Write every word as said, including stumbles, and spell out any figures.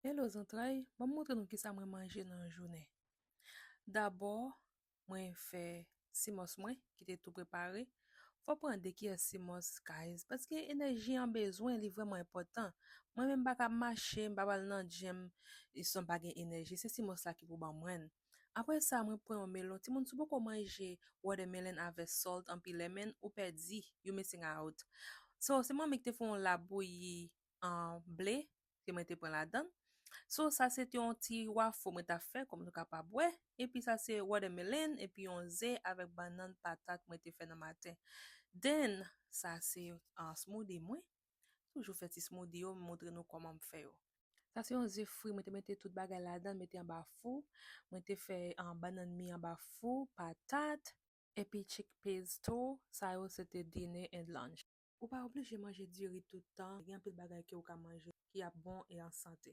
Hello zantray, ban m montre nou kisa mwen manje nan yon jounen. Dabò, mwen fè simòs mwen ki te tou prepare. Fò pran de kiyè simòs, guys, paske enèji an bezwen, li vrèman enpòtan. Mwen menm m pa ka mache, m pa pral nan gym, e san m pa gen enèji, se simòs la ki pou ban mwen. Apre sa, mwen pran yon melon. Timoun, si w poko manje watermelon avèk salt anpil lè, men ou pèdi, you missing out. So, se manmi ki te fè yon labouyi an ble ke mwen te pran ladan. So, sa se te yon ti wafo mwen t ap fè, kòm nou kapab wè. Epi sa se watermelon, epi yon ze avèk bannann, patat mwen te fè nan maten. Then, sa se, ah, smoothie mwen. Toujou fè ti smoothie yo, m montre nou kòman m fè yo. Sa se yon ze fri, mwen te mete tout bagay ladan, mete anba fou. Mwen te fè, ah, bannann mi anba fou, patat, epi chickpeas tou. Sa yo se te dinner and lunch. Ou pa oblije manje diri tout tan. Gen anpil bagay ke ou ka manje ki ap bon e an sante.